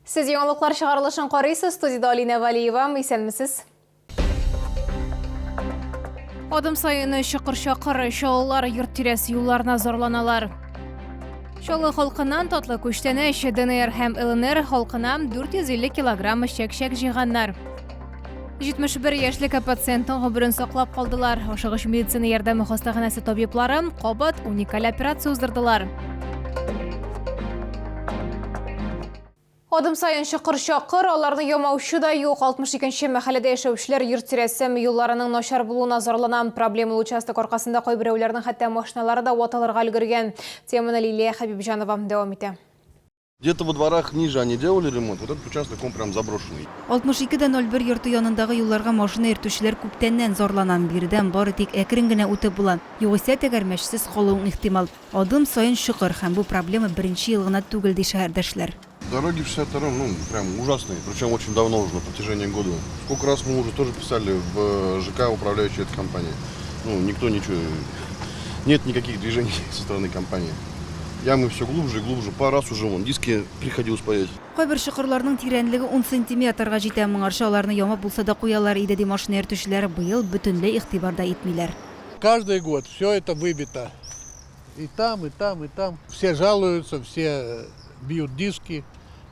Сез яңалыклар чыгарылышын карыйсыз, студиядә Алинә Валиева. Исәнмесез. Адым саен чокыр-чакыр, чаллылар йорт тирәсе юлларына зарланалар. Чаллы халкыннан татлы күчтәнәч, ДНР һәм ЛНР халкына 450 килограмм чәк-чәк җыйганнар. 71 яшьлек пациентның гомерен саклап калдылар. Ашыгыч медицина ярдәме хастаханәсе табиблары кабат уникаль операция уздырдылар. Адым саен чокыр-чакыр, аларны ямаучы да юк. 62 нче мәхәлләдә яшәүчеләр йорт тирәсе юлларының начар булуына зарлана. Проблемалы участок аркасында кайберәүләрнең хәтта машиналары да ватылырга өлгергән. Теманы Лилия Хәбибҗанова дәвам итә. Где-то во дворах ниже они делали ремонт, вот этот участок он прям заброшенный. 62 дә 01 йорты янындагы юлларга машина йөртүчеләр күптәннән зарлана. Биредән бары тик әкрен генә үтеп була. Югыйсә тәгәрмәчсез калуың ихтимал. Адым саен чокыр, һәм бу проблема беренче ел гына түгел, ди шәһәрдәшләр. Дороги в 62-м, ну, прям ужасные, причем очень давно уже, на протяжении года. Сколько раз мы уже тоже писали в ЖК, управляющей этой компании. Ну, никто ничего, нет никаких движений со стороны компании. Ямы все глубже и глубже, пару раз уже вон диски приходилось паять. Кайбер чокырларның тирәнлеге ун сантиметрга җитә, моңарчы аларны ямап булса да куялар иде, ди машина йөртүчеләр, быел бөтенләй игътибар да итмиләр. Каждый год все это выбито. И там, и там, и там. Все жалуются, все бьют диски,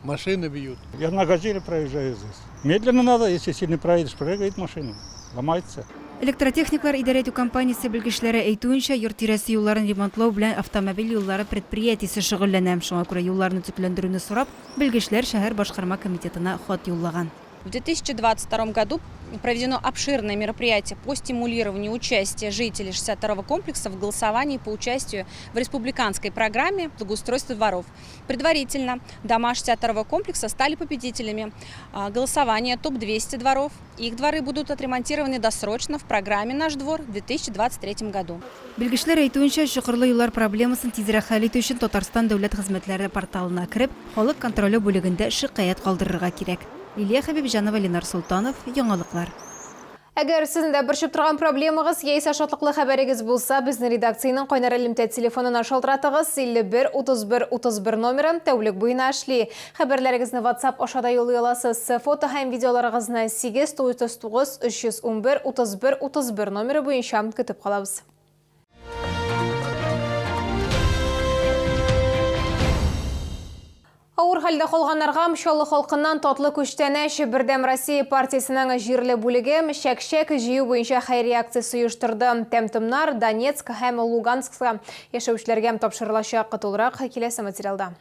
машины бьют. Я на газели проезжаю здесь. Медленно надо, если сильно проедешь, прыгает машина, ломается. Электротехниклар идарә итү компаниясе белгечләре әйтүенчә, йорт тирәсе юлларын ремонтлау белән автомобиль юллары предприятиесе шөгыльләнә. Шуңа күрә юлларны төзекләндерүне сорап, белгечләр шәһәр башкарма комитетына хат юллаган. В 2022 году проведено обширное мероприятие по стимулированию участия жителей 62-го комплекса в голосовании по участию в республиканской программе благоустройства дворов. Предварительно дома 62-го комплекса стали победителями голосования топ-200 дворов. Их дворы будут отремонтированы досрочно в программе «Наш двор» в 2023 году. Белгечләр әйтүенчә, чокырлы юллар проблемасын тизрәк хәл итү өчен Татарстан дәүләт хезмәтләре порталына кереп, Халык контроле бүлегендә шикаять калдырырга кирәк. Лилия Хәбибҗанова, Ленар Солтанов, Яңалыклар. Әгәр сезне дә борчып торган проблемагыз яисә шатлыклы хәбәрегез булса, безнең редакциянең кайнар элемтә телефонына шалтыратыгыз, 51 31 31 номеры тәүлек буена эшли. Хәбәрләрегезне WhatsApp аша да юллый аласыз. Фото һәм видеоларыгызны 8 909 311 31 31 номеры буенча көтеп калабыз. Авыр хәлдә калганнарга Чаллы халкыннан татлы күчтәнәч Бердәм Россия партиясенең җирле бүлеге чәк-чәк җыю буенча хәйрия акциясе оештырды. Тәм-томнар Донецк һәм Луганскта яшәүчеләргә тапшырылачак. Тулырак киләсе материалда.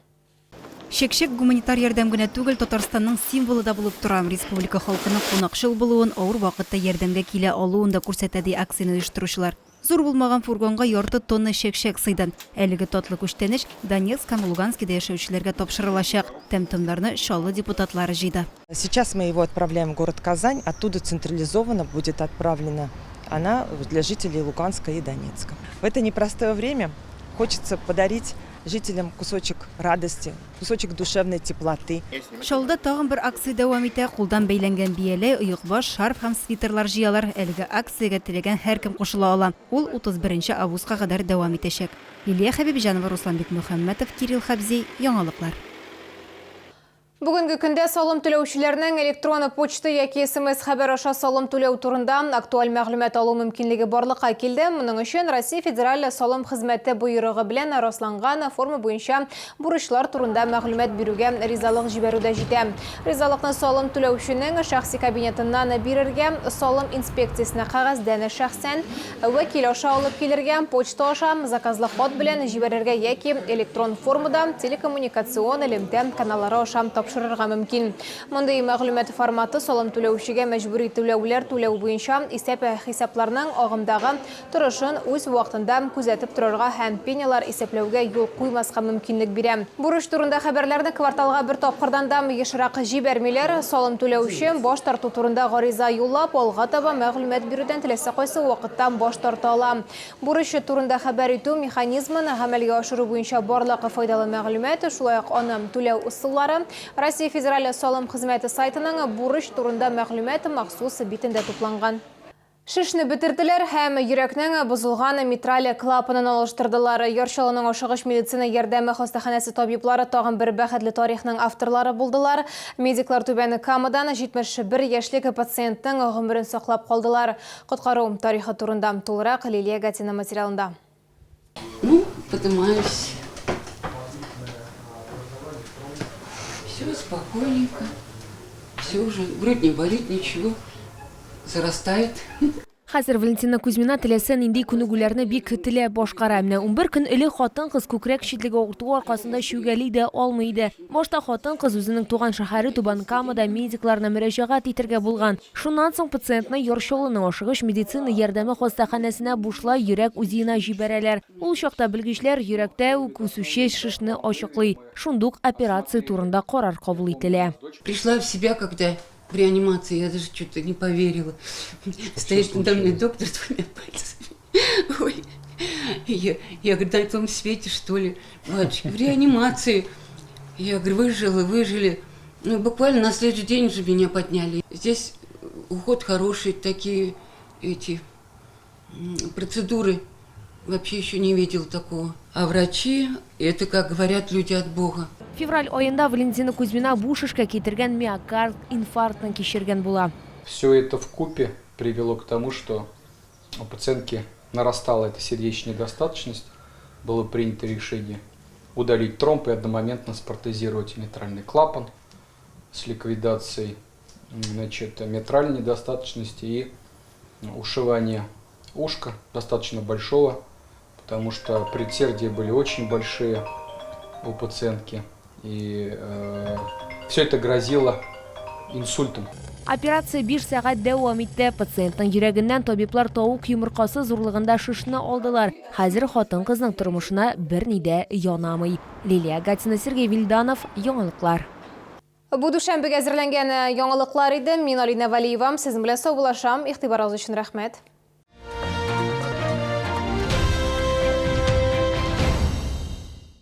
Чәк-чәк гуманитар ярдәм генә түгел, Татарстанның символы да булып тора. Республика халкының кунакчыл булуын, авыр вакытта ярдәмгә килә алуын да күрсәтә, ди акцияне оештыручылар. Зур булмаган фургонга ярты тонна чәк-чәк сыйды. Әлеге татлы күчтәнәч Донецк һәм Луганскида яшәүчеләргә тапшырылачак. Тәм-томнарны Чаллы депутатлары җыйды. Сейчас мы его отправляем в город Казань, оттуда централизованно будет отправлена она для жителей Луганска и Донецка. В это непростое время хочется подарить жителям кусочек радости, кусочек душевной теплоты. Чаллыда тагын бер акция дәвам итә. Кулдан бәйләнгән бияләй, оекбаш, шарф һәм свитерлар җыялар. Әлеге акциягә теләгән һәркем кушыла ала. Ул 31 нче августка кадәр дәвам итәчәк. Лилия Хәбибҗанова, Руслан Бикмөхәммәтов, Кирилл Хәбзи, Яңалыклар. Бүгенге көндә салым түләүчеләрнең электрон почта яки СМС-хәбәр аша салым түләү турында актуаль мәгълүмат алу мөмкинлеге барлыкка килде. Моның өчен Россия Федераль салым хезмәте боерыгы белән расланган форма буенча бурычлар турында мәгълүмат бирүгә ризалык җибәрү дә җитә. Ризалыкны салым түләүченең шәхси кабинетыннан бирергә, салым инспекциясенә кәгазьдән шәхсән, Вәкил аша алып килергә, почта аша, заказлы хат белән җибәрергә яки электрон формада телекоммуникацион элемтә каналлары аша тапшырырга мөмкин. Мондый мәгълүмат форматы салым түләүчегә мәҗбүри түләүләр түләү буенча исәп-хисапларның агымдагы торышын үз вакытында күзәтеп торырга һәм пенялар исәпләүгә юл куймаска мөмкинлек бирә. Бурыч турында хәбәрләрне кварталга бер тапкырдан да ешрак җибәрмиләр. Салым түләүче баш тарту турында гариза юллап, алга таба мәгълүмат бирүдән теләсә кайсы вакытта баш тарта ала. Бурычы турында хәбәр итү механизмын гамәлгә ашыру буенча барлык файдалы мәгълүмат, шулай ук аны түләү ысуллары Россия Федераль салым хезмәте сайтының Бурыч турында мәгълүмат махсус битендә тупланган. Шешне бетерделәр һәм йөрәкнең бозылган митраль клапанын алыштырдылар. Яр Чаллының ашыгыч медицина ярдәме хастаханәсе табиблары тагын бер бәхетле тарихның авторлары булдылар. Медиклар Түбән Камадан 71 яшьлек пациентның гомерен саклап калдылар. Коткару тарихы турында тулырак Лилия Гатина материалында. Ну, поднимаюсь. Все спокойненько. Все уже, грудь не болит, ничего. Зарастает. Хәзер Валентина Кузьмина теләсә нинди күнегүләрне бик теләп башкара. Менә 11 көн элек хатын-кыз күкрәк читлеге авыртуы аркасында чүгәли дә алмый иде. Башта хатын-кыз үзенең туган шәһәре Түбән Камада медикларына мөрәҗәгать итәргә булган. Шуннан соң пациентны Яр Чаллының ашыгыч медицина ярдәме хастаханәсенә бушлай йөрәк УЗИына җибәрәләр. Ул чакта белгечләр йөрәктә үк үсүче шешне ачыклый. Шундук операция турында карар кабул ителә. Пришла в себя, когда в реанимации, я даже что-то не поверила. Стоит надо мной доктор с двумя пальцами. Ой, я, я говорю, на том свете, что ли, батюшки, в реанимации. Я говорю, выжила, выжили. Ну, буквально на следующий день уже меня подняли. Здесь уход хороший, такие эти процедуры. Вообще еще не видел такого. А врачи, это, как говорят, люди от Бога. Февраль аенда Валентина Кузьмина бу шешкә китергән миокард инфарктын кичергән була. Все это вкупе привело к тому, что у пациентки нарастала эта сердечная недостаточность. Было принято решение удалить тромб и одномоментно спротезировать митральный клапан с ликвидацией, значит, митральной недостаточности и ушивание ушка достаточно большого, потому что предсердия были очень большие у пациентки. И все это грозило инсультом. Операция 5 сәгать дәвам итте. Пациентның йөрәгеннән табиблар тавык йомыркасы зурлыгында шешне алдылар. Хәзер хатын-кызның тормышына берни дә янамый. Лилия Гатина, Сергей Вильданов, Яңалыклар. Бу дүшәмбегә әзерләнгән яңалыклар иде. Мин Алина Валиева. Сезнең белән саубуллашам. Игътибарыгыз өчен рәхмәт.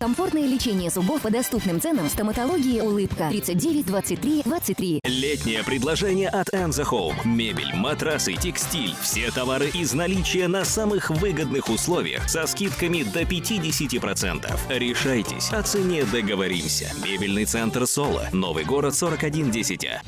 Комфортное лечение зубов по доступным ценам в стоматологии «Улыбка» 39 23 23. Летнее предложение от Enzo Home. Мебель, матрасы, текстиль. Все товары из наличия на самых выгодных условиях со скидками до 50%. Решайтесь, о цене договоримся. Мебельный центр «Соло». Новый город 4110А.